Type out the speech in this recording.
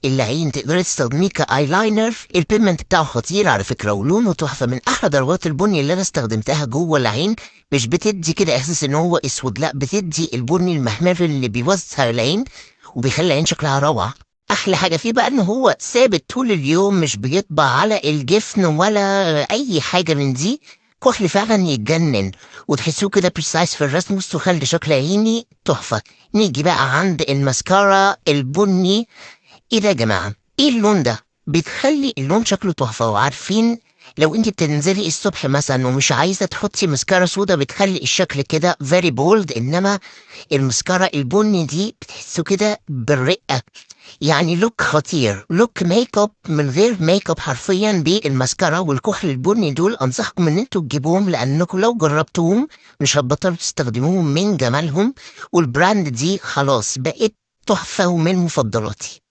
العين، تقدري تستخدميه كايلاينر. ال pigment بتاعه خطير على فكرة، ولونه تحفة، من احلى درجات البني اللي انا استخدمتها جوه العين. مش بتدي كده احساس ان هو اسود، لا بتدي البني المحمر اللي بيوسع العين وبيخلي العين شكلها روعة. احلى حاجة فيه بقى ان هو ثابت طول اليوم، مش بيطبع على الجفن ولا اي حاجة من دي. كحل فعلا يتجنن، وتحسوه كده precise في الرسم، بصوا خلي شكل عيني تحفة. نيجي بقى عند الماسكارا البني. ايه ده يا جماعة؟ ايه اللون ده؟ بتخلي اللون شكله تحفة. وعارفين لو انت بتنزلي الصبح مثلا ومش عايزة تحطي مسكارا سودا بتخلي الشكل كده very bold، انما المسكارا البني دي بتحسه كده بالرقة، يعني look خطير، look makeup من غير ميك اب حرفيا بالمسكرة والكحل البني دول. انصحكم ان انتوا تجيبوهم، لانكم لو جربتوهم مش هتبطلوا تستخدموهم من جمالهم. وال brand دي خلاص بقت تحفة ومن مفضلاتي.